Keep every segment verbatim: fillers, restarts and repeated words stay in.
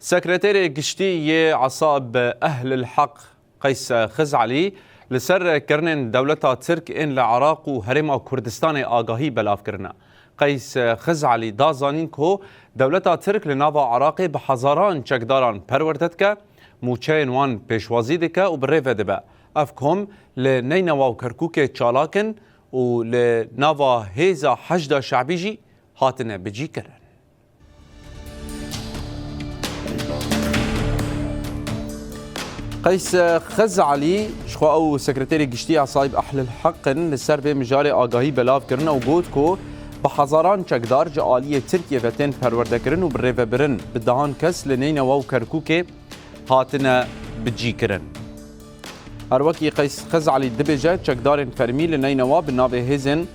Sekreterê Giştî yê Esaib Ehlil Heq Qeys Xizalî li ser kirinên dewleta Tirk ên li Iraq û Herêma Kurdistanê agahî belav kirine. Qeys Xizalî da zanîn ku dewleta Tirk li nava Iraqê bi hezaran çekdaran perwerde dike, mûçeyên wan pêşwazî dike û bi rê ve dibe. Ev kom li Neynewa û Kerkûkê çalak in û li nava hêza Heşda Şebî jî hatine bicîkirin. Qeys Xezalî, ji xwe ew Sekreterê Giştî Esayîb Ehlil Heq in, li ser vê mijarê agahî belav kirine û got ku bi hezaran çekdar ji aliyê Tirkiyê ve tên perwerdekirin û birêvebirin, bi dehan kes li Neynewa û Kerkûkê hatine bicîkirin. Her wekî Qeys Xezalî dibêje, çekdarên fermî li Neynewa bi navê hêzên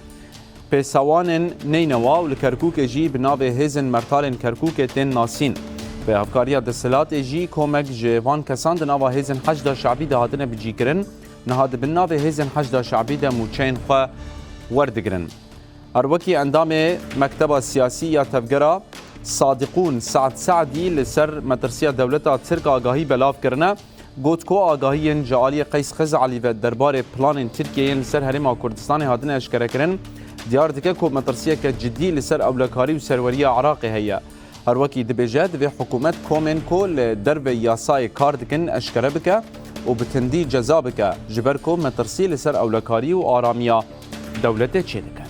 Pêsewanên Neynewa û li Kerkûkê jî bi navê Hêzên Mertalên Kerkûkê tên nasîn. Bi hevkariya desthilatê jî komek ji van kesan di nava Hêzên Heşda Şebî de hatine bicîkirin, niha di bin navê Hêzên Heşda Şebî de mûçeyên xwe werdigirin. Her wekî endamê Mekteba Siyasî ya Tevgera Sadiqûn Saad Saadî li ser metirsiya dewleta Tirk agahî belav kirine. Got ku agahiyên ji aliyê Qeys Xizalî ve derbarê planên Tirkiyeyê yên li ser Herêma Kurdistanê hatine eşkerekirin, diyar dike ku metirsiyeke cidî li ser ewlekarî û serweriya Iraqê heye. Her wekî dibêje, divê hikûmet komên ku li derveyî yasayê kar dikin eşkere bike û bi tindî ceza bike, ji ber ku metirsî li ser ewlekarî û aramiya dewletê çêdike.